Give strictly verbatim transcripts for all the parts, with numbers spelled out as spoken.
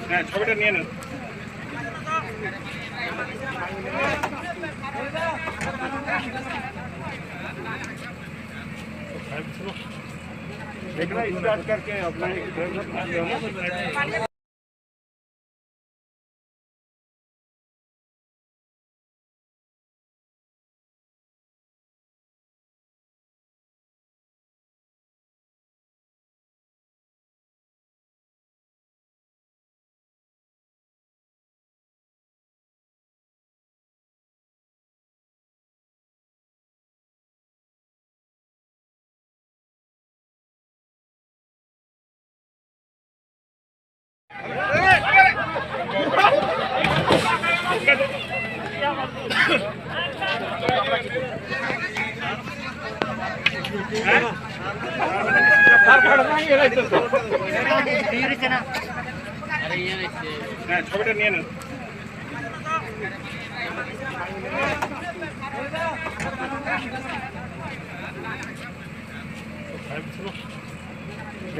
হ্যাঁ, ছবিটা নিয়ে নেন। इतना स्टार्ट करके अपना एक হ্যাঁ, ছবিটা নিয়ে নেন।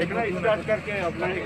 इतना स्टार्ट करके अपना एक